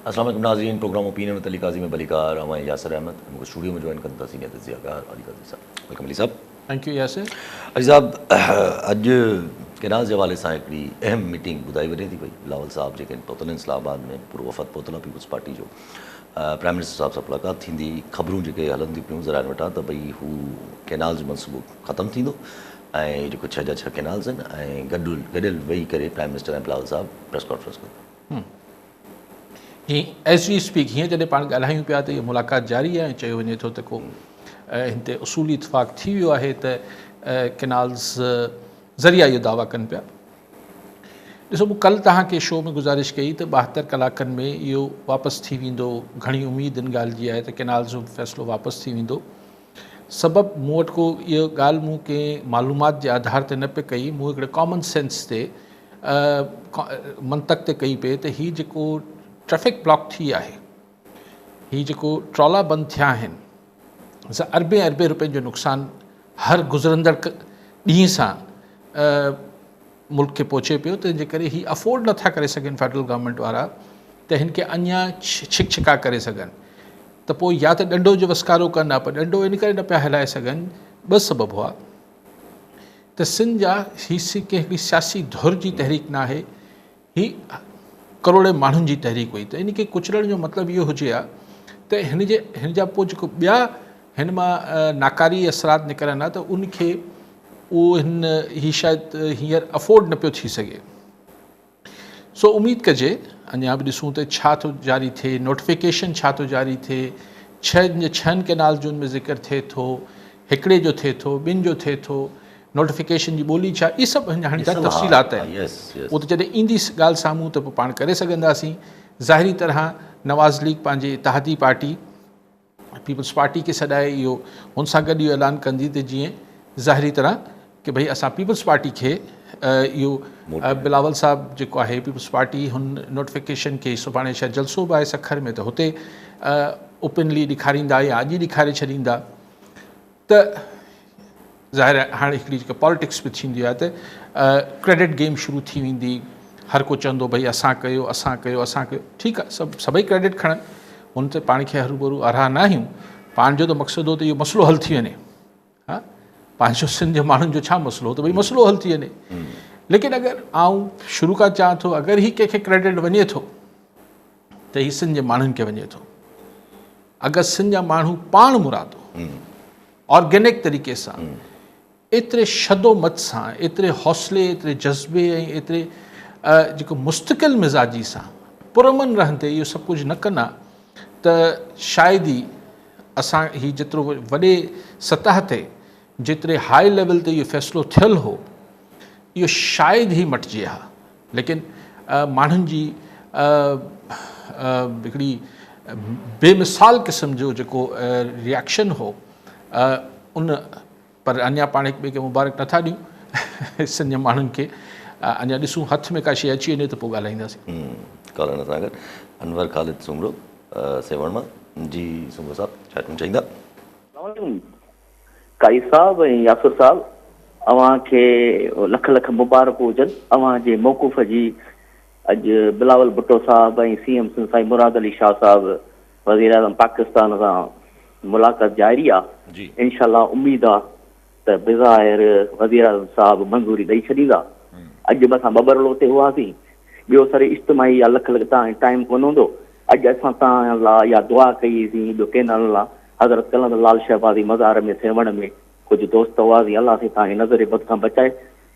السلام عليڪم ناظرين programme opinion with Ali Qazi ۾ ڀليڪار اوهان ۽ ياسر احمد ۽ مونکي اسٽوڊيو ۾ جوائن ڪن ٿا سينيئر تجزيه ڪار علي قاضي صاحب welcome Ali صاحب. Thank you Yasir. Ali صاحب اڄ ڪينالز جي حوالي سان هڪڙي اهم ميٽنگ ٻڌائي وڃي ٿي پئي بلاول صاحب جيڪي پهتل آهن اسلام آباد ۾ پورو وفد پهتل آهي پيپلز پارٽي جو پرائم منسٽر صاحب سان ملاقات ٿيندي خبرون جيڪي هلن ٿيون پيون ذرائعن وٽان ته ڀئي هو ڪينالز جو منصوبو ختم ٿيندو ۽ جيڪو ڇهه جا ڇهه ڪينالز آهن ۽ گڏ گڏيل ويهي ڪري پرائم منسٽر ۽ بلاول صاحب پريس ڪانفرنس ڪندا. هي ايز وي اسپيڪ هينئر جڏهن پاڻ ڳالهايون پيا ته اها ملاقات جاري آهي ۽ چيو وڃي ٿو ته ڪو هن تي اصولي اتفاق ٿي ويو آهي ته ڪينالز ذريعا اهو دعويٰ ڪن پيا. ڏسو مون ڪلهه توهان کي شو ۾ گذارش ڪئي ته 72 ڪلاڪن ۾ اهو واپس ٿي ويندو، گهڻي اميد ان ڳالهه جي آهي ته ڪينالز جو فيصلو واپس ٿي ويندو. سبب مون وٽ ڪو اهو ڳالهه مون ڪنهن معلومات جي آڌار تي نه پئي ڪئي، مون هڪڙي ڪامن سينس تي منطق تي ڪئي پئي ته هي جيڪو ٽريفڪ بلاڪ ٿي آهي، هي جيڪو ٽرالا بند ٿيا آهن، ان سان اربين اربين روپين جو نقصان هر گذرندڙ ڏينهن سان ملڪ کي پهچي پيو، تنهن جي ڪري هي افورڊ نٿا ڪري سگهن فيڊرل گورنمينٽ وارا ته هن کي اڃا ڇڪ ڇڪا ڪري سگهن ته پوء يا ته ڏنڊو جو وسڪارو ڪن ها، پر ڏنڊو ان ڪري نه پيا هلائي سگهن، ٻه سبب هئا ته سنڌ جا هي ڪنهن هڪڙي سياسي ڌر جي تحريڪ نه آهي، هي ڪروڙين ماڻهن جي تحريڪ هئي ته ان کي ڪچلڻ جو مطلب اهو هجي ها ته هن جي هن جا پوء جيڪو ٻيا هن مان ناڪاري اثرات نڪرن ها ته ان کي اهو هن هي شايد هينئر افورڊ نه پيو ٿي سگهي. سو اميد ڪجي اڃا به ڏسون ته ڇا ٿو جاري ٿئي، نوٽيفڪيشن ڇا ٿو جاري ٿئي، ڇهن جي ڇهن ڪئنال جو ان ۾ ذڪر ٿئي ٿو، هڪڙي جو ٿئي ٿو، ٻن جو ٿئي ٿو، نوٽيفڪيشن جي ٻولي ڇا، اهي سڀ هاڻي جا تفصيلات آهن، اهو ته جڏهن ايندي ڳالهه سامهون ته پوء پاڻ ڪري سگهنداسين. ظاهري طرح نواز ليگ پنهنجي اتحادي پارٽي پيپلز پارٽي کي سڏائي اهو هن سان گڏ اهو اعلان ڪندي ته جيئن ظاهري طرح ڪي ڀئي اسان پيپلز پارٽي کي اهو بلاول صاحب جيڪو آهي پيپلز پارٽي هن نوٽيفڪيشن کي سڀاڻي شايد جلسو به آهي سکر ۾ ته هتي اوپنلي ڏيکاريندا يا اڄ ئي ڏيکاري ڇڏيندا ته ظاهر آهي هاڻي هڪڙي جيڪا پاليٽڪس به ٿيندي آهي ته ڪريڊٽ گيم شروع ٿي ويندي، هر ڪو چوندو ڀئي اسان ڪيو اسان ڪيو اسان ڪيو، ٺيڪ آهي سڀ سڀئي ڪريڊٽ کڻن، هن تي پاڻ کي هروڀرو آرها نه آهيون، پاڻ جو ته مقصد هو ته اهو مسئلو حل ٿي وڃي، ها پنهنجو سنڌ جي ماڻهن جو ڇا مسئلو هو ته ڀئي مسئلو حل ٿي وڃي، ليڪن اگر آئون شروع کان چوان ٿو اگر هي ڪنهن کي ڪريڊٽ وڃي ٿو ته هي سنڌ جي ماڻهن کي وڃي ٿو، اگر سنڌ جا ماڻهو پاڻ مرادو آرگينڪ طريقي سان ايتري شد و مت سان ايتري حوصلي ايتري جذبي ۽ ايتري جيڪو مستقل مزاجي سان پرامن رهندي اهو سڀ ڪجهه نه ڪن ها ته شايد ئي اسان هي جيترو وڏي سطح تي جيتري هاء ليول تي اهو فيصلو ٿيل هو اهو شايد ئي مٽجي ها ليڪن ماڻهن جي هڪڙي بي مثال قسم جو جيڪو ريئڪشن هو ان پر اڃا پاڻ هڪ ٻئي کي مبارڪ نٿا ڏيون سنڌ جي ماڻهن کي اڃا ڏسون هٿ ۾ ڪا شيء اچي وڃي ته پوء ڳالهائينداسين. ڪالر سان گڏ انور خالد سومرو سيوهڻ مان جي سومرو صاحب ڇا چوڻ چاهيندا. السلام عليڪم قائي صاحب ۽ ياسر صاحب اوهان کي لک لک مبارڪون هجن اوهان جي موقف جي اڄ بلاول ڀٽو صاحب ۽ سي ايم سنڌ سائين مراد علي شاهه صاحب وزير اعظم پاڪستان سان ملاقات جاري آ انشاء الله اميد آ ته بظاهر وزير اعظم صاحب منظوري ڏئي ڇڏيندا اڄ به اسان ٻٻرلو تي هئاسين ٻيو سر اجتماعي يا لک لک تان ٽائيم ڪونه هوندو اڄ اسان تان لا يا دعا ڪئي سين ٻيو ڪينالن لا حضرت قلندر لال شهبازي مزار ۾ سيوهڻ ۾ ڪجهه دوست هئاسين الله سائين توهان کي نظر بد کان بچائي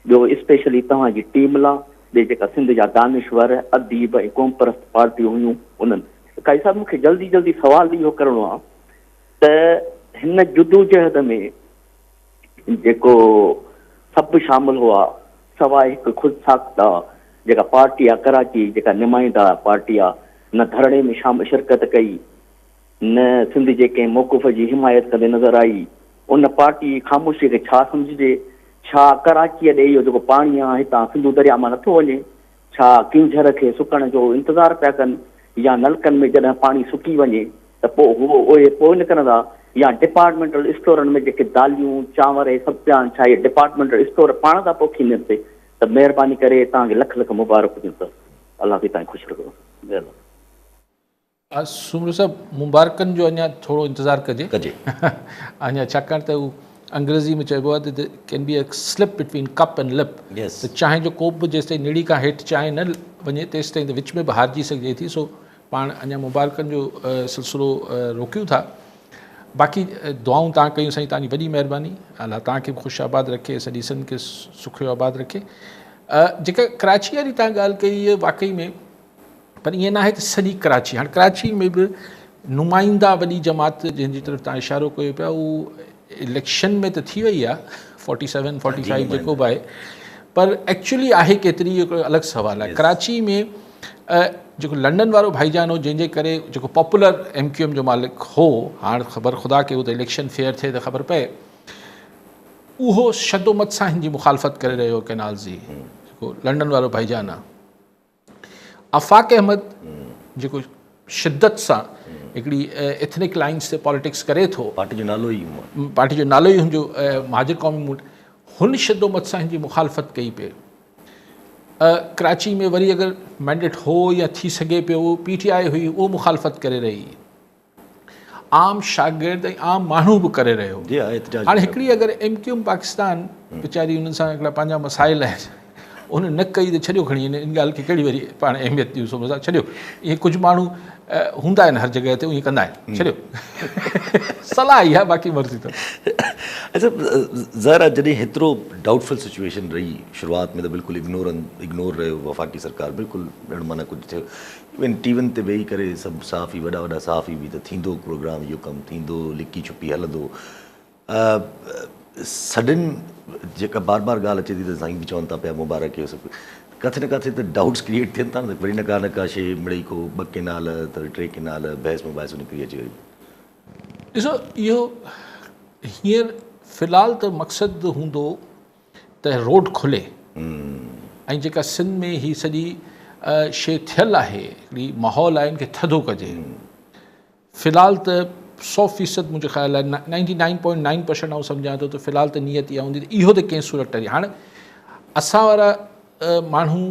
ٻيو اسپيشلي توهان جي ٽيم لا ٻي جيڪا سنڌ جا دانشور اديب ۽ قومپرست پارٽيون هيون انهن قائي صاحب مون کي جلدي جلدي سوال اهو ڪرڻو آ ته هن جدوجهد ۾ جيڪو سڀ شامل هئا سواء هڪ خود ساخته جيڪا پارٽي آ ڪراچي جيڪا نمائنده پارٽي آ نه ڌرڻي ۾ شامل شرڪت ڪئي نه سنڌ جي ڪنهن موقف جي حمايت ڪندي نظر آئي. ان پارٽي جي خاموشيء کي ڇا سمجهجي؟ ڇا ڪراچيء ڏي اهو جيڪو پاڻي آ هتان سنڌو درياء مان نٿو وڃي؟ ڇا ڪينجهر کي سڪڻ جو انتظار پيا ڪن يا نلڪن ۾ جڏهن پاڻي سڪي وڃي ته پوء هو اهي پوء نڪرندا يا ڊپارٽمينٽل اسٽورن ۾ جيڪي داليون، چانور اهي سڀ پيا آهن ڇا اهي ڊپارٽمينٽل اسٽور پاڻ ٿا پوکين تي ته مهرباني ڪري توهان کي لک لک مبارڪ هجن سر الله سائين توهان کي خوش رکندو مهرباني. سومرو صاحب مبارڪن جو اڃا ٿورو انتظار ڪجي. ڪجي. اڃا ڇاڪاڻ ته هو انگريزي ۾ چئبو آهي ته can be a slip between cup and lip ته چانهه جو ڪوپ به جيستائين نڙي کان هيٺ چانهه نه وڃي تيستائين ته وچ ۾ به هارجي سگهجي ٿي سو پاڻ اڃا مبارڪن جو سلسلو روڪيون ٿا باقي دعائون تان ڪيون سائين تان جي وڏي مهرباني الله تان کي به خوش آباد رکي سڄي سنڌ کي سکيو آباد رکي جيڪا ڪراچي واري تان ڳالهه ڪئي واقعي ۾ پر ائين ناهي ته سڄي ڪراچي هاڻي ڪراچي ۾ به نمائندا وڏي جماعت جنهن جي طرف تان اشارو ڪيو پيا اهو اليڪشن ۾ ته ٿي وئي آهي فورٽي سيون فورٽي فائيو جيڪو به آهي پر ايڪچولي آهي ڪيتري هڪڙو الڳ سوال آهي ڪراچي ۾ جيڪو لنڊن وارو ڀائي جان هو جنهن جي ڪري جيڪو پاپولر ايم ڪيو ايم جو مالڪ هو هاڻ خبر خدا کي هو ته اليڪشن فيئر ٿئي ته خبر پئي اهو شدومت سان هن جي مخالفت ڪري رهيو ڪينال جي جيڪو لنڊن وارو ڀائي جان آهي آفاق احمد جيڪو شدت سان هڪڙي ايٿنڪ لائنز تي پاليٽڪس ڪري ٿو پارٽي جو نالو ئي پارٽي جو نالو ئي هن جو مهاجر قومي موومينٽ هن شدومت سان هن جي مخالفت ڪئي پئي ڪراچي ۾ وري اگر مينڊيٽ هو يا ٿي سگهي پيو پي ٽي آء هئي اهو مخالفت ڪري رهي عام شاگرد ۽ عام ماڻهو به ڪري رهيو جي ها احتجاج هاڻي هڪڙي اگر ايم ڪيو ايم پاڪستان ويچاري انهن سان هڪڙا پنهنجا مسائل آهن ان نه ڪئي ته ڇڏيو کڻي ان ڳالهه کي ڪهڙي وري پاڻ اهميت ڏيون سو ڇڏيو ائين ڪجهه ماڻهو هوندا آهن هر جڳهه تي ائين ڪندا آهن ڇڏيو صلاح اها باقي مرضي اٿس. اڇا ظاهر آهي جڏهن هيترو ڊائوٽ فل سچويشن رهي شروعات ۾ ته بلڪل اگنور اگنور رهيو وفاقي سرڪار بلڪل ڄڻ معنيٰ ڪجهه ٿيو ايون ٽي وين تي ويهي ڪري سڀ صحافي وڏا وڏا صحافي به ته ٿيندو پروگرام اهو ڪم ٿيندو لڪي ڇپي هلندو سڊن جيڪا بار بار ڳالهه اچي ٿي ته سائين به چون ٿا پيا مبارڪ اهو سڀ ڪٿي نه ڪٿي ته ڊائوٽس ڪريئيٽ ٿين ٿا نه وري نه ڪا نه ڪا شي مڙئي ڪو ٻه ڪينال ته ٽي ڪينال بحث مباحثو نڪري اچي وري. ڏسو اهو هينئر في الحال ته مقصد هوندو ته روڊ کلي ۽ جيڪا سنڌ ۾ هي سڄي شي ٿيل آهي هڪڙي ماحول آهي ان کي ٿڌو ڪجي في الحال ته سو فيصد منهنجو خيال آهي ninety nine point nine percent آئون سمجهان ٿو ته في الحال ته نيت اها هوندي ته اهو ته ڪنهن صورت ٽري هاڻي اسان وارا ماڻهو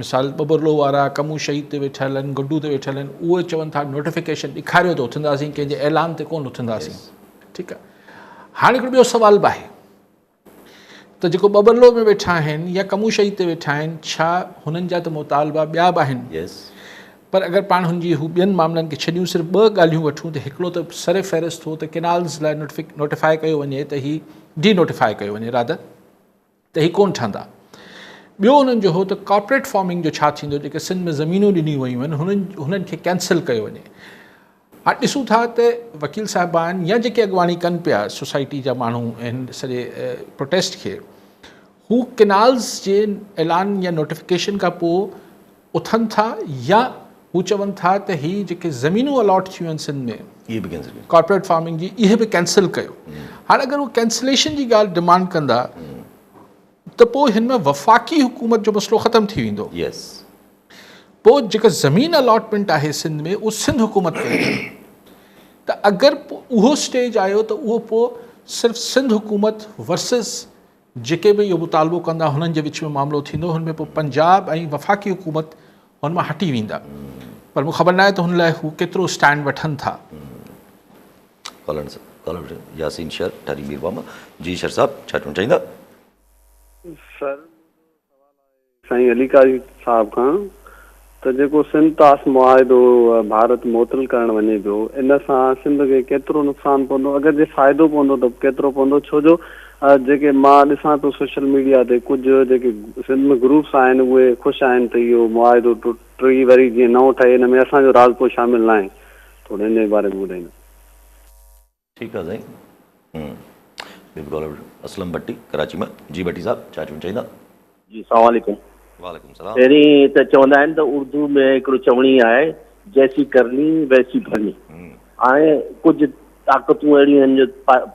مثال ٻٻرلو وارا ڪمون شهيد تي ويٺل آهن گڊو تي ويٺل آهن اهي چون ٿا نوٽيفڪيشن ڏيکاريو ته اٿنداسين ڪنهن جي اعلان تي ڪونه اٿنداسين ٺيڪ آهي هاڻي هڪڙو ٻيو سوال به آهي ته جيڪو ٻٻرلو ۾ ويٺا آهن يا ڪمون شهيد تي ويٺا آهن ڇا هنن جا ته مطالبا ٻيا به آهن پر اگر پاڻ هن جي هو ٻين معاملن کي ڇڏيون صرف ٻه ڳالهيون وٺون ته هڪڙو ته سر فهرست هو ته ڪينالز لاء نوٽيفاء ڪيو وڃي ته هي ڊي نوٽيفاء ڪيو وڃي رادر ته هي ڪون ٺهندا ٻيو هنن جو هو ته ڪارپوريٽ فارمنگ جو ڇا ٿيندو جيڪي سنڌ ۾ زمينون ڏنيون ويون آهن هنن هنن کي ڪينسل ڪيو وڃي هاڻ ڏسون ٿا ته وڪيل صاحبان يا جيڪي اڳواڻي ڪن پيا سوسائٽي جا ماڻهو هن سڄي پروٽيسٽ کي هو ڪينالز جي اعلان يا نوٽيفڪيشن کان پوء اٿن ٿا يا هو چون ٿا ته هي جيڪي زمينون الاٽ ٿيون آهن سنڌ ۾ اهي به ڪينسل ڪيو ڪارپوريٽ فارمنگ جي اهي به ڪينسل ڪيو هاڻ اگر هو ڪينسليشن جي ڳالهه ڊمانڊ ڪندا ته پوء هن ۾ وفاقي حڪومت جو مسئلو ختم ٿي ويندو يس پوء جيڪا زمين الاٽمينٽ آهي سنڌ ۾ اهو سنڌ حڪومت ڪئي آهي ته اگر اهو اسٽيج آيو ته اهو پوء صرف سنڌ حڪومت ورسز جيڪي به اهو مطالبو ڪندا هنن جي وچ ۾ معاملو ٿيندو هن ۾ پوء پنجاب ۽ وفاقي حڪومت هن مان هٽي ويندا پر مون خبر ناهي ته هن لاء هو ڪيترو اسٽينڊ وٺن ٿا. ڪالر ڪالر ياسين شر ٺري ميرواھ مان جي شر صاحب ڇا چوڻ چاهيندا. سر منهنجو سوال آهي سائين علي قاري صاحب کان ته جيڪو سنڌ طاس معاهدو ڀارت معطل ڪرڻ وڃي پيو ان سان سنڌ کي ڪيترو نقصان پوندو اگر جي فائدو پوندو ته ڪيترو پوندو ڇو جو جيڪي مان ڏسان پيو سوشل ميڊيا تي ڪجهه جيڪي سنڌ ۾ گروپس آهن اهي خوش آهن ته اهو معاهدو ٽٽي وري جيئن نئون ٺهي ان ۾ اسان جو راضپو شامل ناهي ٿورو ان جي باري ۾ ٻڌائيندا. ٺيڪ آ سائين ٻي به ڪالر اسلم ڀٽي ڪراچي مان جي ڀٽي صاحب ڇا چوڻ چاهيندا. جي السلام عليڪم. وعليڪم السلام. پهرين ته چوندا آهن ته اردو ۾ هڪڙو چوڻي آهي جيسي ڪرني ويسي ڀرني هاڻي ڪجهه طاقتون اهڙيون آهن جو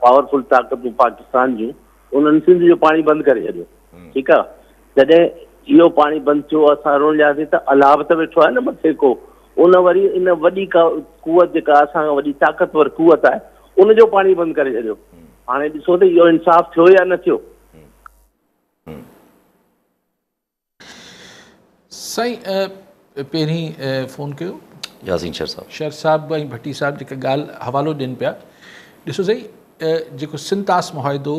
پاورفل طاقتون پاڪستان جون انهن سنڌ جو پاڻي بند ڪري ڇڏيو ٺيڪ آ جڏهن اهو پاڻي بند ٿيو اسان روئڻ لڳاسين ته الله به ته ويٺو آهي نه مٿي ڪو ان وري ان وڏي قوت جيڪا اسان کان وڏي طاقتور قوت آهي ان جو پاڻي بند ڪري ڇڏيو هاڻي ڏسو ته اهو انصاف ٿيو يا نه ٿيو. سائين پهرين فون ڪيو. ياسين شر صاحب. شر صاحب ۽ ڀٽي صاحب جيڪا ڳالهه حوالو ڏين پيا ڏسو سائين جيڪو سنڌ طاس معاهدو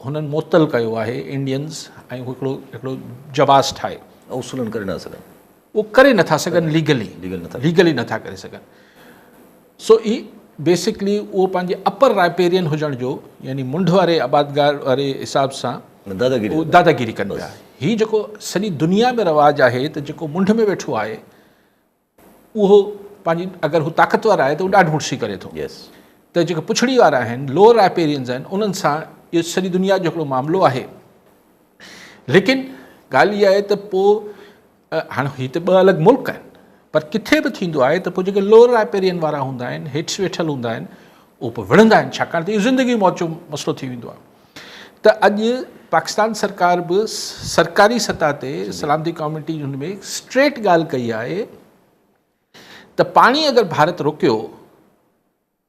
هنن معطل ڪيو آهي انڊينز ۽ هڪڙو هڪڙو جواز ٺاهي. اصولن ڪري نٿا سگهن. اهو ڪري نٿا سگهن ليگلي ليگلي نٿا ڪري سگهن سو هي بيسڪلي اهو پنهنجي اپر رائپيرين هجڻ جو يعني منڍ واري آبادگار واري حساب سان داداگيري ڪن پيا. هي جيڪو سڄي دنيا ۾ رواج آهي ته جيڪو منڍ ۾ ويٺو آهي اهو پنهنجي اگر هو طاقتور آهي ته هو ڏاڍ مڙسي ڪري ٿو ته جيڪي پڇڙي وارا آهن لوئر رائپيرينز آهن انهن سان اهو سڄي دنيا جو هڪڙو معاملو آهي. ليڪن ڳالهه اها آهي ته پوء هاڻي هي ته ٻه الڳ ملڪ آهن پر ڪٿي به ٿيندو آهي ته پوء جيڪي لوئر رائپيرين وارا هوندا آهن هيٺ ويٺل هوندا آهن اهي پوء وڙهندا آهن ڇاڪاڻ ته اهو زندگي موت جو مسئلو ٿي ويندو آهي ته اڄ پاڪستان سرڪار به سرڪاري سطح تي سلامتي ڪاميٽي هن ۾ اسٽريٽ ڳالهه ڪئي آهي ته پاڻي اگر ڀارت روڪيو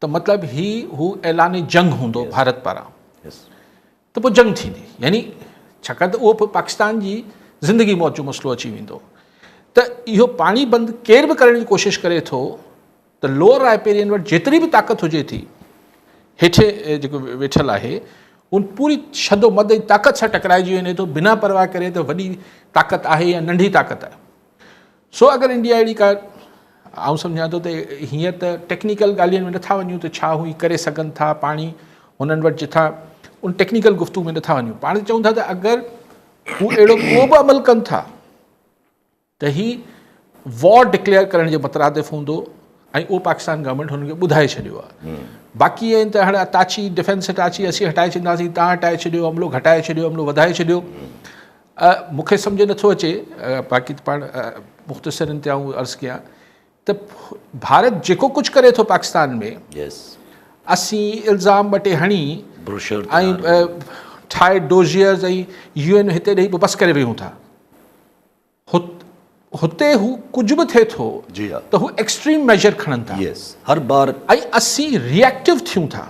ته مطلب هي هو اعلان جنگ هوندو ڀارت پاران ته پوء جنگ ٿيندي يعني ڇاڪاڻ ته اهو پوء پاڪستان جي زندگي موت جو مسئلو اچي ويندو ته اهو پاڻي بند ڪير به ڪرڻ جي ڪوشش ڪري ٿو ته لوئر رائپيرين وٽ جيتري به طاقت هجي ٿي هيٺ جيڪو ويٺل آهي ان پوري شد و مد ۽ طاقت سان ٽڪرائجي وڃي ٿو بنا پرواهه ڪري ته وڏي طاقت آهي يا ننڍي طاقت آهي سو اگر انڊيا اهڙي ڪا آئون سمجهان ٿو ته هينئر ته ٽيڪنيڪل ڳالهين ۾ نٿا وڃون ته ڇا هو ڪري سگهن ٿا پاڻي هنن وٽ جتان ان ٽيڪنيڪل گفتگو ۾ نٿا وڃون پاڻ چئون ٿا ته اگر هو اهڙو ڪو به عمل ڪن ٿا ته هي وار ڊڪليئر ڪرڻ جي مترادف هوندو ۽ اهو پاڪستان گورنمينٽ هنن کي ٻڌائي ڇڏيو آهي باقي آهن ته هاڻي اتاچي ڊفينس اٽاچي اسين هٽائي ڇڏينداسين تان هٽائي ڇڏيو عملو گهٽائي ڇڏيو عملو وڌائي ڇڏيو مون کي سمجهه نٿو اچي باقي ته پاڻ مختصر ان تي آئون عرض ڪيان ته ڀارت جيڪو ڪجهه ڪري ٿو پاڪستان ۾ اسين الزام ٻه ٽي هڻي ۽ ٺاهي ڊوزيئرز ۽ يو اين هتي ڏئي بس ڪري ويهون ٿا هتي هو ڪجهه به ٿئي ٿو ته هو ايڪسٽريم ميجر کڻن ٿا هر بار ۽ اسين ريئيڪٽو ٿيون ٿا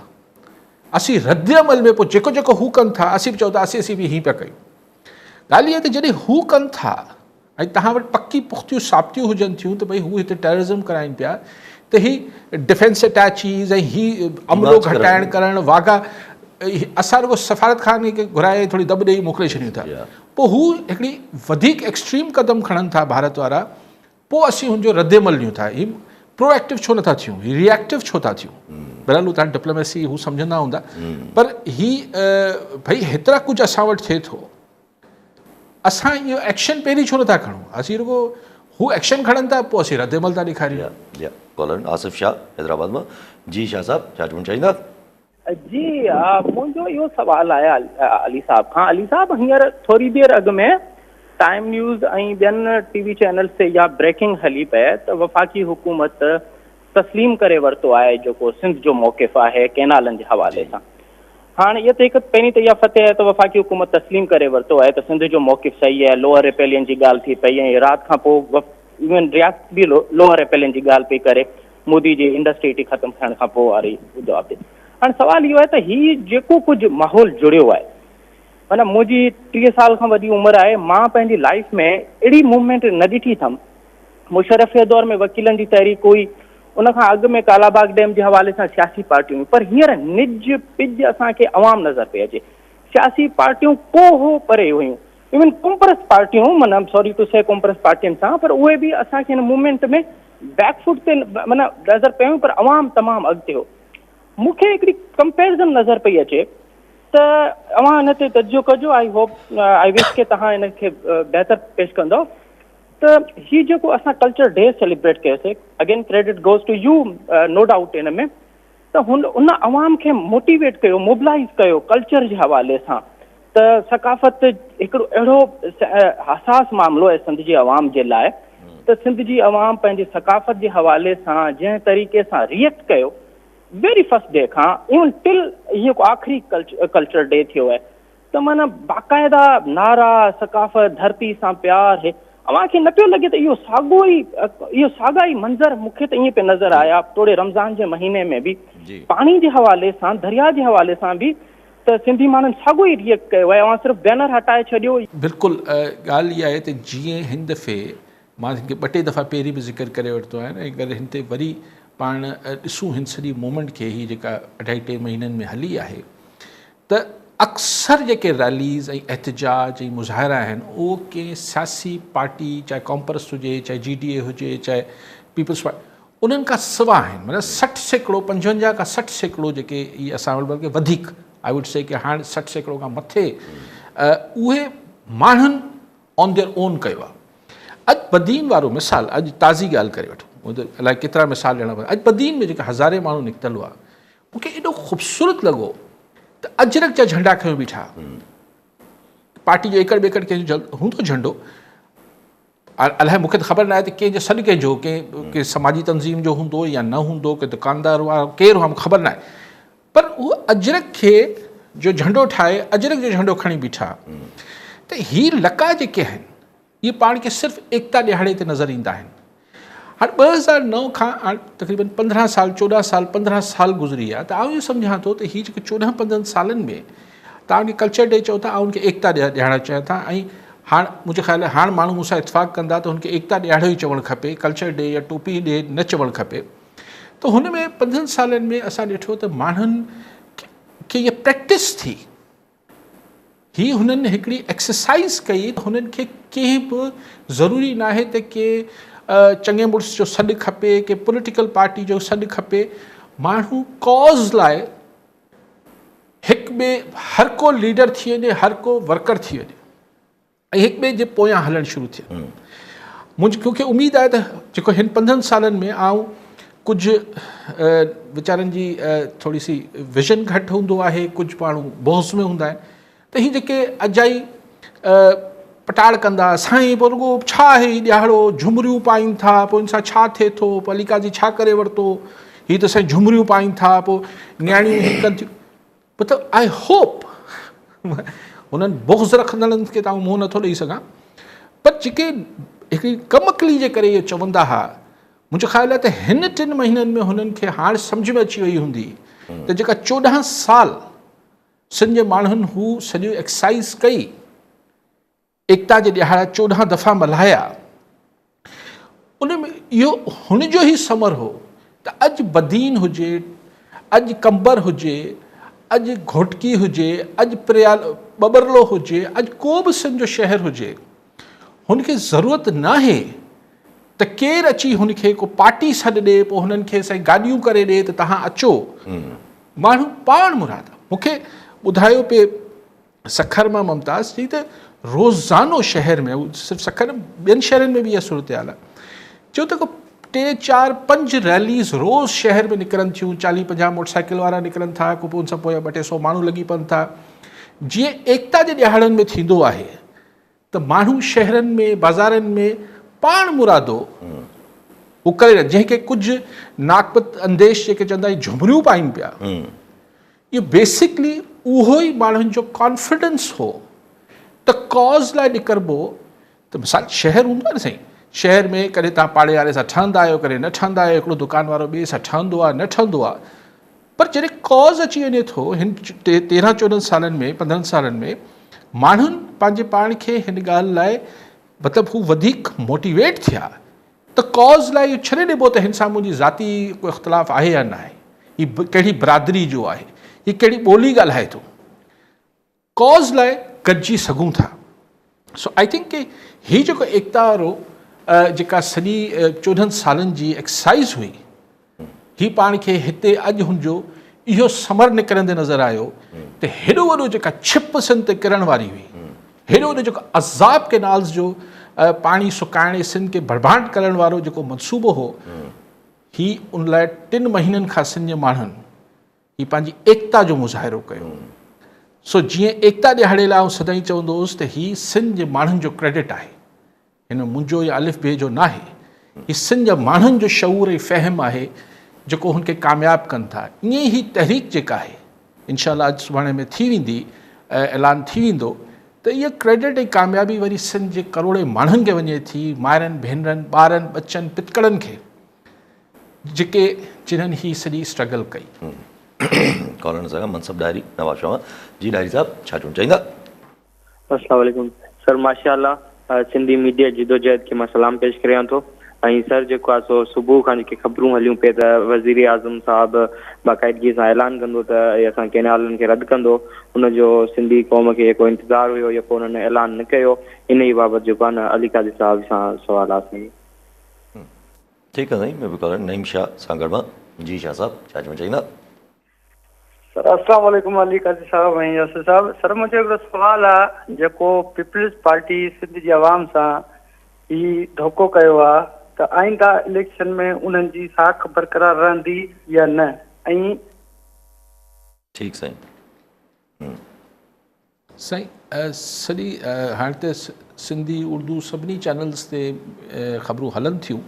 اسين رد عمل ۾ پوء جيڪو جيڪو هو ڪن ٿا اسين به چئون ٿا اسين اسين به هين پيا ڪيون. ڳالهه اها ته جڏهن هو ڪن ٿا ۽ توهان وٽ پڪي پختيون ثابتيون هجن ٿيون ته ڀئي هو هتي ٽيررزم ڪرائين پيا ته هي ڊفينس اٽيچيز ۽ هي عملو گهٽائڻ ڪرڻ واگا اسان رڳو سفارتخاني کي گهرائي ٿوري دٻ ڏئي موڪلي ڇڏيون ٿا پوء هو هڪڙي وڌيڪ ايڪسٽريم قدم کڻن ٿا ڀارت وارا پوء اسين هن جو ردعمل ڏيون ٿا. هي پرو ايڪٽو ڇو نٿا ٿيون؟ هي ري ايڪٽو ڇو ٿا ٿيون؟ بهرحال هو تان ڊپلوميسي هو سمجهندا هوندا پر هي ڀئي هيترا ڪجهه اسان وٽ ٿئي ٿو اسان اهو ايڪشن پهرين ڇو نٿا کڻون؟ اسين رڳو هو ايڪشن کڻن ٿا پوء اسين ردعمل ٿا ڏيکاريون. جي ڪالر آصف شاهه حيدرآباد مان جي شاهه صاحب ڇا چوڻ چاهيندا؟ جي منهنجو اهو سوال آهي علي صاحب کان علي صاحب هينئر ٿوري دير اڳ ۾ ٽائيم نيوز ۽ ٻين ٽي وي چينلز تي اها بريڪنگ هلي پئي ته وفاقي حڪومت تسليم ڪري ورتو آهي جيڪو سنڌ جو موقف آهي ڪينالن جي حوالي سان هاڻ اها ته هڪ پهرين ته اها فتح آهي ته وفاقي حڪومت تسليم ڪري ورتو آهي ته سنڌ جو موقف صحيح آهي لوئر ريپيلين جي ڳالهه ٿي پئي ۽ رات کان پوء ايون رياست به لوئر ريپيلين جي ڳالهه پئي ڪري مودي جي انڊس ٽريٽي ختم ٿيڻ کان پوء واري جواب تي هاڻي سوال اهو آهي ته هي جيڪو ڪجهه ماحول جڙيو آهي معنيٰ منهنجي 30 سال کان وڏي عمر آهي مان پنهنجي لائف ۾ اهڙي موومينٽ نه ڏٺي اٿم مشرف جي دور ۾ وڪيلن جي تحريڪ هئي ان کان اڳ ۾ ڪالا باغ ڊيم جي حوالي سان سياسي پارٽيون هيون پر هينئر نج پج اسان کي عوام نظر پئي اچي سياسي پارٽيون ڪو هو پري هيون ايون قومپرست پارٽيون معنيٰ سوري ٽو سي قومپرست پارٽين سان پر اهي به اسان کي هن موومينٽ ۾ بيڪ فوٽ تي معنيٰ نظر پيون پر عوام تمام اڳتي هو مون کي هڪڙي ڪمپيرزن نظر پئي اچي ته اوهان ان تي تجزيو ڪجو I hope I وش ڪي توهان ان کي بهتر پيش ڪندو ته هي جيڪو اسان ڪلچر ڊي سيليبريٽ ڪيوسي again credit goes to you no doubt ان ۾ ته هن ان عوام کي موٽيويٽ ڪيو، موبلائيز ڪيو ڪلچر جي حوالي سان ته ثقافت هڪڙو اهڙو حساس معاملو آهي سنڌ جي عوام جي لاء ته سنڌ جي عوام پنهنجي ثقافت جي حوالي سان جنهن طريقي سان ريئيڪٽ ڪيو ويري فرسٽ ڊي کان ايون ٽل هي آخري ڪلچر ڊي ٿيو آهي ته معنيٰ باقاعده نعرا، ثقافت، ڌرتي سان پيار هي اوهان کي نه پيو لڳي ته اهو ساڳو ئي اهو ساڳا ئي منظر مون کي ته ائين پئي نظر آيا توڙي رمضان جي مهيني ۾ به پاڻي جي حوالي سان درياء جي حوالي سان به ته سنڌي ماڻهن ساڳو ئي ريئيڪٽ ڪيو آهي اوهان صرف بينر هٽائي ڇڏيو. بلڪل ڳالهه اها آهي ته جيئن هن دفعي مان هن کي ٻه ٽي دفعا پهرين به ذڪر ڪري ورتو آهي ۽ اگر هن تي وري پاڻ ڏسون هن سڄي مومينٽ کي هي جيڪا اڍائي ٽي مهينن ۾ هلي آهي ته اڪثر جيڪي ريليز ۽ احتجاج ۽ مظاهرا آهن اهو ڪنهن سياسي پارٽي چاهي قومپرست هجي چاهي جي ڊي اي هجي چاهي پيپلز پارٽي انهن کان سوا آهن معنيٰ 60% 55 کان 60% جيڪي هي اسان وٽ بلڪه وڌيڪ I would سي ڪي هاڻ 60% کان مٿي اهي ماڻهن آن their اون ڪيو آهي. اڄ بدين وارو مثال اڄ تازي ڳالهه ڪري وٺون الائي ڪيترا مثال ڏيڻا پوندا اڄ بدين ۾ جيڪا هزارين ماڻهو نڪتل هئا مون کي ايڏو خوبصورت لڳو ته اجرڪ جا جهنڊا کنيو بيٺا پارٽي جو ايڪڙ ٻيڪڙ ڪنهن جو هوندو جهنڊو الائي مون کي ته خبر ناهي ته ڪنهن جو سڏ ڪنهن جو ڪنهن ڪنهن سماجي تنظيم جو هوندو يا نه هوندو ڪي دڪاندار هئا ڪير هئا مون کي خبر ناهي پر هو اجرڪ کي جو جهنڊو ٺاهي اجرڪ جو جهنڊو کڻي بيٺا ته هي لقا جيڪي آهن اهي پاڻ کي صرف ايڪتا ڏهاڙي تي نظر ايندا آهن. هاڻ 2009 کان هاڻ تقريبن 15 سال 14 سال 15 سال گذري ويا ته آئون اهو سمجهان ٿو ته هي جيڪي 14 15 سالن ۾ توهان کي ڪلچر ڊي چئو ٿا آئون ان کي ايڪتا ڏهاڙا چوان ٿا ۽ هاڻ منهنجي خيال هاڻ ماڻهو مون سان اتفاق ڪندا ته هن کي ايڪتا ڏهاڙو ئي چوڻ کپي ڪلچر ڊي يا ٽوپي ڊي نه چوڻ کپي ته هن ۾ 15 سالن ۾ اسان ڏٺو ته ماڻهن کي اها پريڪٽس ٿي هي هنن هڪڙي ايڪسرسائيز ڪئي ته هنن کي ڪنهن به ضروري ناهي ته ڪي چڱي مڙس جو سڏ کپي ڪي پوليٽيڪل پارٽي جو سڏ کپي ماڻهو ڪاز لاء هڪ ٻئي هر ڪو ليڊر ٿي وڃي هر ڪو ورڪر ٿي وڃي ۽ هڪ ٻئي جي پويان هلڻ شروع ٿيا. منهنجي مون کي اميد آهي ته جيڪو هن 15 سالن ۾ آئون ڪجهه ويچارن جي ٿوري سي ويزن گهٽ هوندو آهي ڪجهه ماڻهو بغض ۾ هوندا آهن ته هي جيڪي اجائي پٽاڙ ڪندا سائين پوء رڳو ڇا آهي هي ڏهاڙو جهمريون پائين ٿا پوء ان سان ڇا ٿئي ٿو پوء علي قاضي ڇا ڪري ورتو هي ته سائين جهمريون پائين ٿا پوء نياڻيون هي ڪن ٿيون مطلب I hope هنن بغض رکندڙن کي ته آئون منهن نٿو ڏئي سگهان پر جيڪي هڪڙي ڪم عقلي جي ڪري اهو چوندا ها منهنجو خيال آهي ته هن ٽن مهينن ۾ هنن کي هاڻ سمجهه ۾ اچي وئي هوندي ته جيڪا 14 سال سنڌ جي ماڻهن هو سڄو ايڪسرسائز ڪئي ايڪتا جي ڏهاڙا 14 دفعا ملهايا ان ۾ اهو هن جو ئي ثمر هو ته اڄ بدين هجي اڄ قمبر هجي اڄ گهوٽڪي هجي اڄ پريال ٻٻرلو هجي اڄ ڪو به سنڌ جو شهر هجي هن کي ضرورت ناهي ته ڪير اچي هن کي ڪو پارٽي سڏ ڏي پوء هنن کي سائين گاڏيون ڪري ڏي ته تهان اچو ماڻهو پاڻ مراد مون کي ٻڌايو پئي سکر مان ممتاز چئي ته روزانو شهر ۾ صرف سکر نه ٻين شهرن ۾ به اها صورتحال آهي چيو ته ڪو ٽي چار پنج ريليز روز شهر ۾ نڪرن ٿيون چاليهه پنجاهه موٽر سائيڪل وارا نڪرن ٿا ڪو پوء ان سان پويان ٻه ٽي سو ماڻهو لڳي پون ٿا جيئن ايڪتا جي ڏهاڙن ۾ ٿيندو آهي ته ماڻهو شهرن ۾ بازارن ۾ پاڻ مرادو هو ڪري رهيا جنهن کي ڪجهه ناقبت انديش جيڪي چوندا آهن جهمريون پائين پيا اهو بيسڪلي اهو ئي ماڻهن جو ڪانفيڊنس هو ته ڪاز لاء نڪربو ته مثال شهر هوندو آهي نه سائين شهر ۾ ڪڏهن توهان پاڙي واري سان ٺهندا آهيو ڪڏهن نه ٺهندا آهيو هڪڙو دڪان وارو ٻئي سان ٺهندو آهي نه ٺهندو آهي پر جڏهن ڪاز اچي وڃي ٿو هن تيرهن چوڏهن سالن ۾ پندرهن سالن ۾ ماڻهن پنهنجي پاڻ کي هن ڳالهه لاء مطلب هو وڌيڪ موٽيويٽ ٿيا ته ڪاز لاء اهو ڇڏي ڏبو ته هن سان منهنجي ذاتي ڪو اختلاف آهي يا نه آهي هي ڪهڙي برادري جو آهي هي ڪهڙي ٻولي ڳالهائي ٿو ڪاز لاء گڏجي سگهون ٿا سو I think ڪي هي جيڪو ايڪتا وارو جيڪا سڄي 14 سالن جي ايڪسرسائز هئي هي پاڻ کي هتي اڄ هن جو اهو ثمر نڪرندي نظر آيو ته هيڏو وڏو جيڪا ڇپ سنڌ تي ڪرڻ واري هئي هيڏو وڏو جيڪو عذاب ڪينالز جو پاڻي سڪائڻ سنڌ کي ڀڙڀانٽ ڪرڻ وارو جيڪو منصوبو هو هي ان لاء ٽن مهينن کان سنڌ جي ماڻهن هي پنهنجي ايڪتا جو مظاهرو ڪيو. سو جيئن ايڪتا ڏهاڙي لاء آئون سدائين چوندو هوس ته هي سنڌ جي ماڻهن جو ڪريڊٽ آهي. هن ۾ منهنجو يا الف بي جو ناهي. هي سنڌ جا ماڻهن جو شعور ۽ فهم آهي جيڪو هن کي ڪامياب ڪن ٿا. ائين ئي هي تحريڪ جيڪا آهي انشاء الله اڄ سڀاڻي ۾ ٿي ويندي اعلان ٿي ويندو ته اها ڪريڊٽ ۽ ڪاميابي وري سنڌ جي ڪروڙين ماڻهن کي وڃي ٿي، مائرن، ڀينرن، ٻارن، ٻچن، پتڪڙن کي. جيڪي جنھن ھي سڄي اسٽرگل ڪئي. ڪالر سان منصب ڏاهري نواب شاهه جي ڏاهري صاحب ڇا چوڻ چاهيندا. السلام عليڪم سر ماشاء الله. سنڌي ميڊيا جدوجهد کي مان سلام پيش ڪريان ٿو ۽ سر جيڪو آهي سو صبح کان جيڪي خبرون هليون پئي ته وزير اعظم صاحب باقاعدگي سان اعلان ڪندو ته اسان ڪينالن کي رد ڪندو ان جو سنڌي قوم کي جيڪو انتظار هيو جيڪو انهن اعلان نه ڪيو انهي بابت جيڪو آهي نه علي قاضي صاحب سان سوال آهي اسان جو. ٺيڪ آهي سائين ٻيو به ڪالر نعيم شاهه سانگهڙ مان جي شاهه صاحب ڇا چوڻ چاهيندا. سر السلام عليڪم علي قاضي صاحب ۽ ياسر صاحب سر منهنجو هڪڙو سوال آ جيڪو پيپلز پارٽي سنڌ جي عوام سان هي ڌوڪو ڪيو آ ته آئنده اليڪشن ۾ انهن جي ساک برقرار رهندي يا نه ۽. ٺيڪ سائين. سائين سڄي هاڻي ته سنڌي اردو سڀني چينلز تي خبرون هلن ٿيون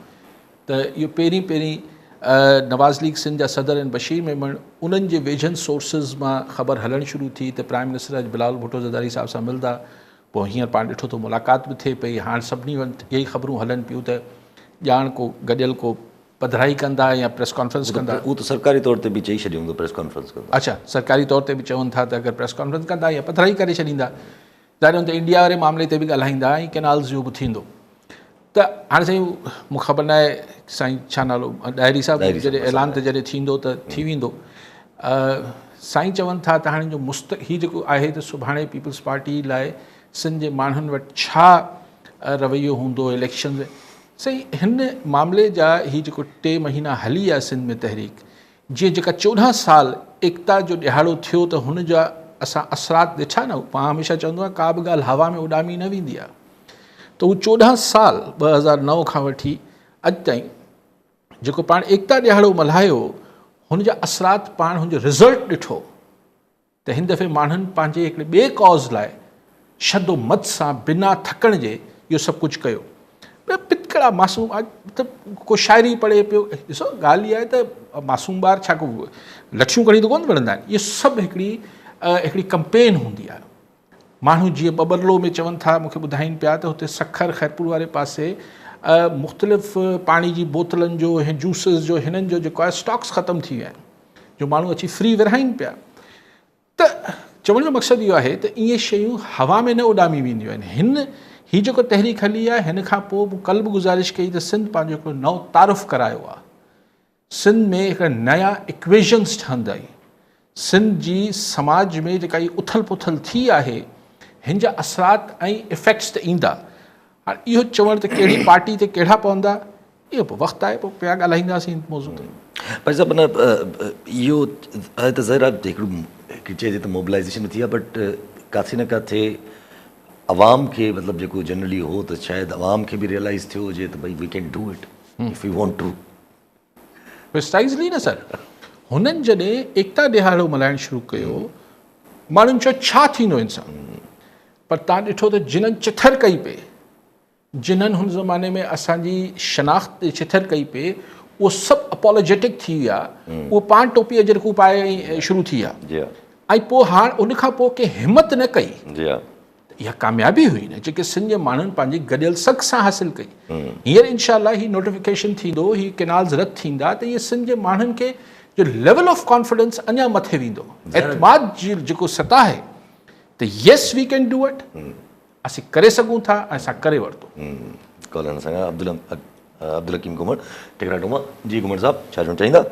ته اهو پهرين پهرين نواز ليگ سنڌ جا صدر آهن بشير ميمڻ انهن جي ويجهن سورسز مان خبر هلڻ شروع ٿي ته پرائم منسٽر اڄ بلاول ڀٽو زرداري صاحب سان ملدا پوء هينئر پاڻ ڏٺو ته ملاقات به ٿئي پئي هاڻ سڀني وٽ اهي خبرون هلن پيون ته ڄاڻ ڪو گڏيل ڪو پڌرائي ڪندا يا پريس ڪانفرنس ڪندا. اهو ته سرڪاري طور تي به چئي ڇڏيو هوندو پريس ڪانفرنس ڪندا. اڇا سرڪاري طور تي به چون ٿا ته اگر پريس ڪانفرنس ڪندا يا پڌرائي ڪري ڇڏيندا ظاهر آهي ته انڊيا واري معاملي تي به ڳالهائيندا ۽ ڪينالز جو به ٿيندو ته هاڻي سائين مون خبر نه آهي سائين ڇا نالو ڏاهري صاحب جڏهن اعلان ته جڏهن ٿيندو ته ٿي ويندو سائين چون ٿا ته هاڻي جو مست هي جيڪو آهي ته سڀاڻي پيپلز پارٽي لاء سنڌ جي ماڻهن وٽ ڇا رويو هوندو اليڪشن سائين هن معاملي جا هي جيڪو ٽي مهينا هلي آ سنڌ ۾ تحريڪ جيئن جيڪا 14 سال ايڪتا جو ڏهاڙو ٿيو ته هن جا اسان اثرات ڏٺا نه مان هميشه چوندو آهيان ڪا به ڳالهه هوا ۾ اڏامي نه ويندي آ ته هو 14 سال 2009 کان وٺي اڄ تائين جيڪو پاڻ ايڪتا ڏهاڙو ملهايو هن جا اثرات پاڻ هن جو رزلٽ ڏٺو ته هن دفعي ماڻهن پنهنجي هڪڙي ٻئي ڪاز لاء شد و مد سان بنا ٿڪڻ جي اهو سڀ ڪجهه ڪيو. ٻيا پتڪڙا معصوم ته ڪو شاعري پڙهي پيو ڏسو ڳالهه اها آهي ته معصوم ٻار ڇا ڪو لٺيون کڻي ته ڪونه وڙهندا آهن اهو سڀ هڪڙي هڪڙي ڪمپين هوندي آهي ماڻهو جيئن ٻٻرلو ۾ چون ٿا مونکي ٻڌائين پيا ته هتي سکر خيرپور واري پاسي مختلف پاڻي جي بوتلن جو جوسز جو هنن جو جيڪو آهي اسٽاڪس ختم ٿي ويا آهن جو ماڻهو اچي فري ورهائين پيا ته چوڻ جو مقصد اهو آهي ته اهي شيون هوا ۾ نه اڏامي وينديون آهن هن هي جيڪو تحريڪ هلي آهي هن کان پوء مون ڪل به گذارش ڪئي ته سنڌ پنهنجو هڪڙو نئون تعارف ڪرايو آهي سنڌ ۾ هڪڙا نيا اڪويشنز ٺهندا آهن سنڌ جي سماج ۾ جيڪا هي اٿل پٿل ٿي آهي هن جا اثرات ۽ افيڪٽس ته ايندا هاڻ اهو چوڻ ته ڪهڙي پارٽي تي ڪهڙا پوندا اهو به وقت آهي پوء پيا ڳالهائينداسين ان موضوع تي. پر صاحب معنيٰ اهو آهي ته ظاهر آهي هڪڙو هڪ چئجي ته موبلائيزيشن به ٿي آهي بٽ ڪاٿي نه ڪاٿي عوام کي مطلب جيڪو جنرلي هو ته شايد عوام کي به ريئلائيز ٿيو هجي ته ڀئي we can do it if we want to. Precisely نه سر هنن جڏهن ايڪتا ڏهاڙو ملهائڻ شروع ڪيو ماڻهن چيو ڇا ٿيندو ان سان پر تان ڏٺو ته جنن چٿر ڪئي پئي جنھن ھن زماني ۾ اسان جي شناخت تي چٿر ڪئي پئي اھو سڀ اپالوجيٽڪ ٿي ويا اھو پاڻ ٽوپي اجرڪون پائي ۽ شروع ٿي ويا ۽ پوء ھاڻ ان کان پوء ڪنھن ھمت نه ڪئي اها ڪاميابي هئي نه جيڪي سنڌ جي ماڻهن پنهنجي گڏيل سگهه سان حاصل ڪئي هينئر انشاء الله هي نوٽيفڪيشن ٿيندو هي ڪينالز رد ٿيندا ته اهي سنڌ جي ماڻهن کي جو ليول آف ڪانفيڊنس اڃا مٿي ويندو اعتماد جي جيڪو سطح آهي ته yes we can do it اسين ڪري سگهون ٿا ۽ اسان ڪري ورتو. ڪالهه سان عبدالحڪيم گهمڻ ٽڪراٽو مان جي گهمڻ صاحب ڇا چوڻ چاهيندا.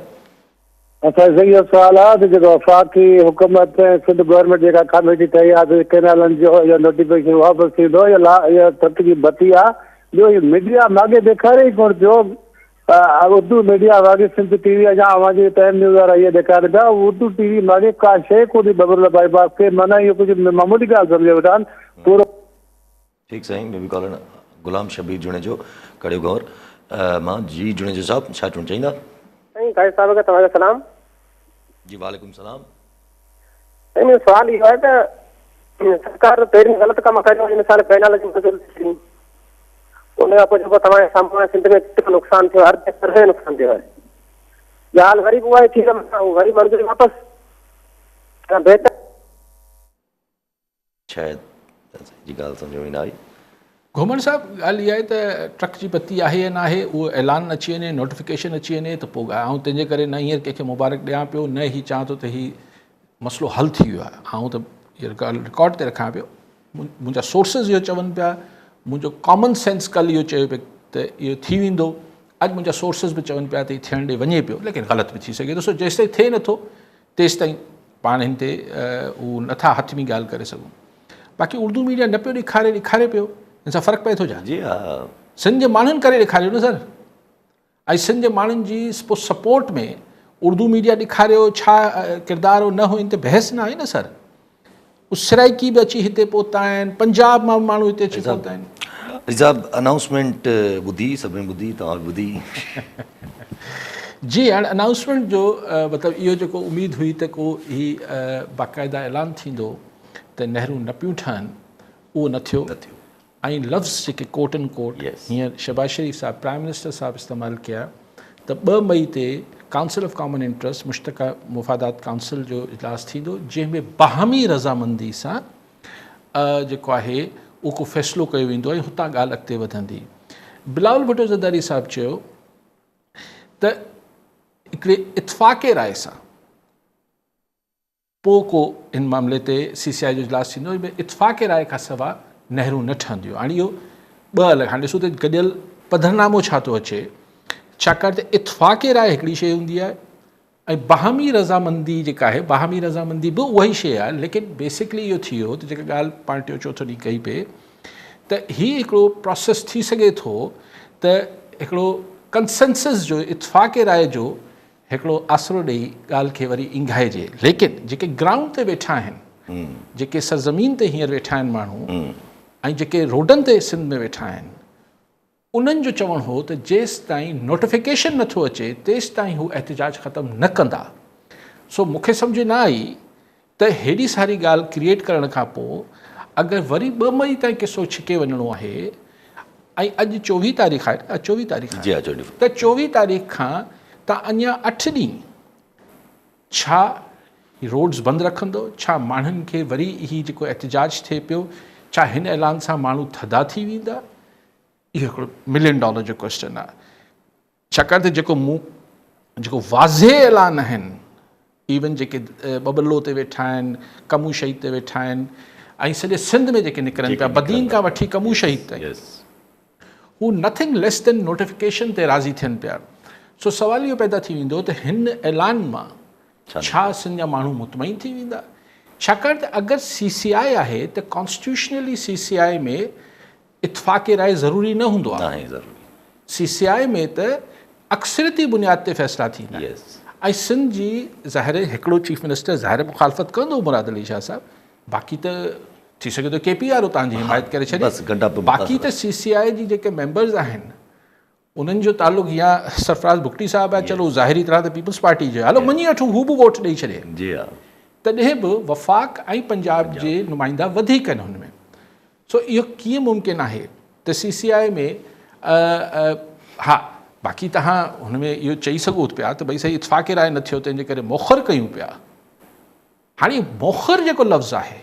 اسان سائين اهو سوال آهي ته جيڪو وفاقي حڪومت ۽ سنڌ گورنمينٽ جيڪا ڪاميٽي ٺهي آهي ته ڪئنالن جو اهو نوٽيفڪيشن واپس ٿيندو يا لا اهو ٿڪ جي بتي آهي ٻيو هي ميڊيا ماڳي ڏيکاري ئي ڪونه پيو اردو ميڊيا واڳي سنڌ ٽي وي يا اوهان جي ٽائيم نيوز وارا اهي ڏيکارين پيا اردو ٽي وي ماڳي ڪا شيء ڪونهي ٻٻرلو بائي پاس کي معنيٰ اهو ڪجهه معمولي ڳالهه سمجهي ويٺا آهن پورو ٺيڪ سائين بيبي ڪالر غلام شبير جوڻيجو ڪڙيو گهور مان جي جوڻيجو صاحب ڇا چوڻ چاهيندا. سائين قاضي صاحب کي توهان کي سلام. جي وعليڪم سلام. سائين منهنجو سوال اهو آهي ته سرڪار پهرين غلط ڪم ڪريو مثال ڪئنال جي منظوري ڏني ان کان پوء جيڪو توهان جي سامهون آهي سنڌ ۾ ڪيترو نقصان ٿيو اربين کربين جو نقصان ٿيو آهي ڳالهه وري به اها ئي ٿي ته وري منظوري واپس بهتر شايد جي ڳالهه سمجهه ۾ نه آئي. گهمڻ صاحب ڳالهه اها آهي ته ٽرڪ جي بتي آهي يا ناهي اهو اعلان اچي وڃي نوٽيفڪيشن اچي وڃي ته پوء آئون تنهنجي ڪري نه هينئر ڪنهن کي مبارڪ ڏيان پيو نه هي چاهان ٿو ته هي مسئلو حل ٿي ويو آهي آئون ته اها ڳالهه رڪارڊ تي رکان پيو منهنجا سورسز اهو چون پيا منهنجو ڪامن سينس ڪل اهو چيو پيو ته اهو ٿي ويندو، اڄ منهنجا سورسز به چون پيا ته هي ٿيڻ ڏي وڃي پيو، ليڪن غلط به ٿي سگهي ٿو، سو جيستائين ٿئي نٿو تيستائين پاڻ هن تي اهو نٿا حتمي ڳالهه ڪري سگهون. باقي اردو ميڊيا نه پيو ڏيکاري ڏيکاري پيو، ان سان فرق پئي ٿو ڇا؟ جي ها. سنڌ جي ماڻهن ڪري ڏيکاريو نه سر. ۽ سنڌ جي ماڻهن جي سپورٽ ۾ اردو ميڊيا ڏيکاريو ڇا ڪردار هو نه هو ان تي بحث نه آهي نه سر. سرائيڪي به اچي هتي پهتا آهن، پنجاب مان به ماڻهو هتي اچي پهتا آهن. علي صاحب انائونسمينٽ ٻڌي سڀني ٻڌي توهان به ٻڌي. جي هاڻي انائونسمينٽ جو مطلب اهو جيڪو اميد هئي ته ڪو هي باقاعده اعلان ٿيندو ته نهرون نه پيون ٺهن اهو نه ٿيو. ۽ لفظ جيڪي ڪوٽ ان ڪوٽ هينئر شهباز شريف صاحب پرائم منسٽر صاحب استعمال ڪيا ته 2 مئي تي ڪائونسل آف ڪامن انٽرسٽ مشترڪه مفادات ڪائونسل جو اجلاس ٿيندو جنهن ۾ باهمي رضامندي سان جيڪو آهي اهو ڪو فيصلو ڪيو ويندو ۽ هتان ڳالهه اڳتي وڌندي. بلاول ڀٽو زرداري صاحب چيو ته هڪڙي اتفاق راء سان پوء ڪو ان معاملي تي سي سي آء جو اجلاس ٿيندو جنهن ۾ اتفاق راء کان سواء نهرون نه ٺهنديون. هاڻي اهو ٻه الڳ هاڻي ڏسو ته گڏيل پڌرنامو ڇا ٿو اچي ڇاڪاڻ ته اتفاق راء هڪڙي شيء هوندي آهي ۽ باهمي رضامندي جيڪا آهي باهمي رضامندي به اها ئي شيء آهي ليڪن بيسڪلي اهو ٿي ويو ته جيڪا ڳالهه پاڻ ٽيون چوٿون ڏينهن ڪئي پئي ته هي هڪڙو پروسيس ٿي سگهي ٿو ته هڪڙو ڪنسنسس جو اتفاق راء جو هڪڙو آسرو ڏئي ڳالهه کي وري اينگهائجي ليڪن جيڪي گرائونڊ تي ويٺا آهن جيڪي سرزمين تي هينئر ويٺا آهن ماڻهو ۽ جيڪي روڊن تي سنڌ ۾ ويٺا آهن انهن جو چوڻ هو ته جيستائين نوٽيفڪيشن نٿو اچي تيستائين هو احتجاج ختم نه ڪندا سو مون کي سمجهه نه آئي ته هيڏي ساري ڳالهه ڪريئيٽ ڪرڻ کان پوء اگر وري 2 مئي تائين قصو ڇڪي وڃڻو آهي ۽ اڄ 24 تاريخ آهي نه 24 تاريخ جي ها 24 ته 24 تاريخ کان ته اڃا 8 ڏينهن ڇا روڊز بند رکندو ڇا ماڻهن کي وري هي جيڪو احتجاج ٿئي پيو ڇا هن اعلان سان ماڻهو ٿڌا ٿي ويندا اهو هڪڙو ملين ڊالر جو ڪويسچن آهي ڇاڪاڻ ته جيڪو مون جيڪو واضح اعلان آهن ايون جيڪي ٻٻلو تي ويٺا آهن ڪمو شهيد تي ويٺا آهن ۽ سڄي سنڌ ۾ جيڪي نڪرن پيا بدين کان وٺي ڪمو شهيد تائين هو نٿنگ ليس دين نوٽيفڪيشن تي راضي ٿين پيا سو سوال اهو پيدا ٿي ويندو ته هن اعلان مان ڇا سنڌ جا ماڻهو مطمئن ٿي ويندا ڇاڪاڻ ته اگر سي سي آء آهي ته ڪانسٽيٽيوشنلي سي سي آء ۾ اتفاق راء ضروري نه هوندو آهي. ناهي ضروري. سي سي آء ۾ ته اڪثريتي بنياد تي فيصلا ٿيندا آهن ۽ سنڌ جي ظاهر هڪڙو چيف منسٽر ظاهر مخالفت ڪندو مراد علي شاهه صاحب باقي ته ٿي سگهي ٿو ڪي پي وارو تان جي حمايت ڪري ڇڏي باقي ته سي سي آء جي جيڪي ميمبرز آهن انهن جو تعلق يا سرفراز بگٽي صاحب آهي چلو ظاهري طرح ته پيپلز پارٽي جو هلو مڃي وٺون هو به ووٽ ڏئي ڇڏي جي ها تڏهن به وفاق ۽ پنجاب جي نمائندا وڌيڪ آهن هن ۾ سو اهو ڪيئن ممڪن آهي ته سي سي آء ۾ ها باقي توهان هن ۾ اهو چئي سگهو پيا ته ڀئي سائين اتفاق راء نه ٿيو تنهن جي ڪري موخر ڪيون پيا. هاڻي موخر جيڪو لفظ آهي،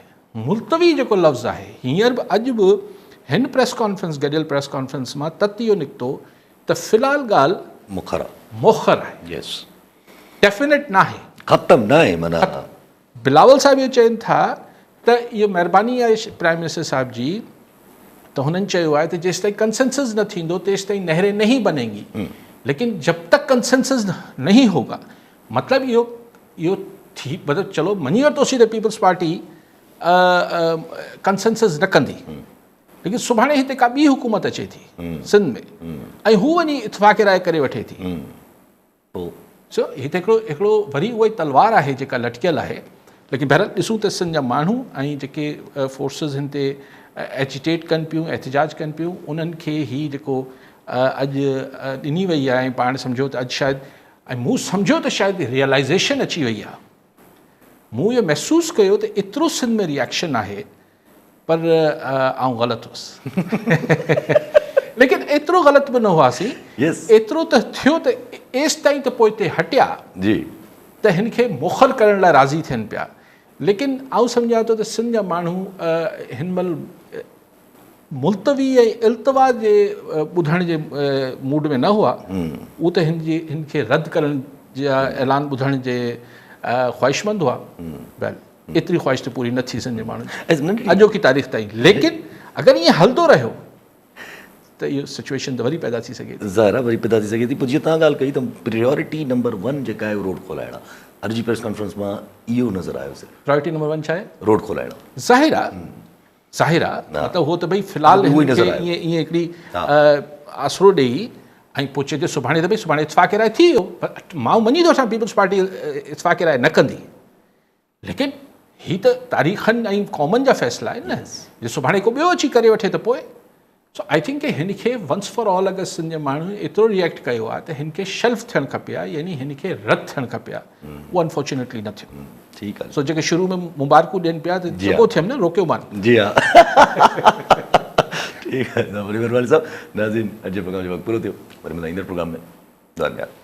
ملتوي جيڪو لفظ آهي، هينئر به اڄ به هن پريس ڪانفرنس گڏيل پريس ڪانفرنس مان تت اهو نڪتو ته في الحال ڳالهه موخر آهي. موخر آهي. يس. ڊيفينيٽ ناهي. ختم ناهي معنيٰ. بلاول صاحب اهو چون ٿا ته اهو مهرباني آهي پرائم منسٽر صاحب جي ته هنن چيو آهي ته جيستائين ڪنسنسس نه ٿيندو تيستائين نهرين نهين بنيگي ليڪن جب تڪ ڪنسنسس نهين هوگا مطلب اهو اهو ٿي مطلب چلو مڃي ورتوسين ته پيپلز پارٽي ڪنسنسس نه ڪندي ليڪن سڀاڻي هتي ڪا ٻي حڪومت اچي ٿي سنڌ ۾ ۽ هو وڃي اتفاق راء ڪري وٺي ٿي پوء. سو هي ته هڪڙو هڪڙو وري اها ئي تلوار آهي جيڪا لٽڪيل آهي ليڪن بهرحال ڏسون ته سنڌ جا ماڻهو ۽ جيڪي فورسز هن تي ايجيٽيٽ ڪن پيون احتجاج ڪن پيون انهن کي هي جيڪو اڄ ڏني وئي آهي ۽ پاڻ سمجهو ته اڄ شايد ۽ مون سمجهيو ته شايد ريئلائزيشن اچي وئي آهي مون اهو محسوس ڪيو ته ايترو سنڌ ۾ ريئڪشن آهي پر آئون غلط هوس. ليڪن ايترو غلط به نه هئاسين. ايترو ته ٿيو ته ايستائين ته پوئتي هٽيا ته هن کي موخر ڪرڻ لاء راضي ٿين پيا. ليڪن آئون سمجهان ٿو ته سنڌ جا ماڻهو هن مهل ملتوي ۽ التوا جي ٻڌڻ جي موڊ ۾ نه هئا. هو ته هن جي هن کي رد ڪرڻ جا اعلان ٻڌڻ جي خواهشمند هئا. بهرحال. ايتري خواهش ته پوري نه ٿي سنڌ جي ماڻهن جي اڄوڪي تاريخ تائين ليڪن اگر ائين هلندو رهيو ته اهو سچويشن ته وري پيدا ٿي سگهي ٿي. ظاهر آهي وري پيدا ٿي سگهي ٿي پوء جيئن توهان ڳالهه ڪئي ته پريارٽي نمبر ون جيڪا آهي اهو روڊ کولائڻ آهي. اڄ جي پريس ڪانفرنس مان اهو نظر آيو صرف. پريارٽي نمبر ون ڇا آهي؟ روڊ کولائڻ آهي. ظاهر آهي ظاهر آهي مطلب هو ته ڀئي في الحال هن کي ائين ائين هڪڙي آسرو ڏيئي ۽ پوء چئجي سڀاڻي ته ڀئي سڀاڻي اتفاق راء ٿي ويو مان مڃي ٿو وٺان پيپلز پارٽي اتفاق راء نه ڪندي ليڪن هي ته تاريخن ۽ قومن جا فيصلا آهن نه جي سڀاڻي ڪو ٻيو اچي ڪري وٺي ته پوء سو I think هن کي ونس فار آل اگر سنڌ جي ماڻهن ايترو ريئيڪٽ ڪيو آهي ته هن کي شيلف ٿيڻ کپي ها يعني هن کي رد ٿيڻ کپي ها اهو انفارچونيٽلي نه ٿيو ٺيڪ آهي سو جيڪي شروع ۾ مبارڪون ڏين پيا ته چڱو ٿيم نه روڪيو مان جي ها ٺيڪ آهي وڏي مهرباني صاحب ناظرين اڄ جي پروگرام جو وقت پورو ٿيو وري ملان ايندڙ پروگرام ۾ ڌنيواد.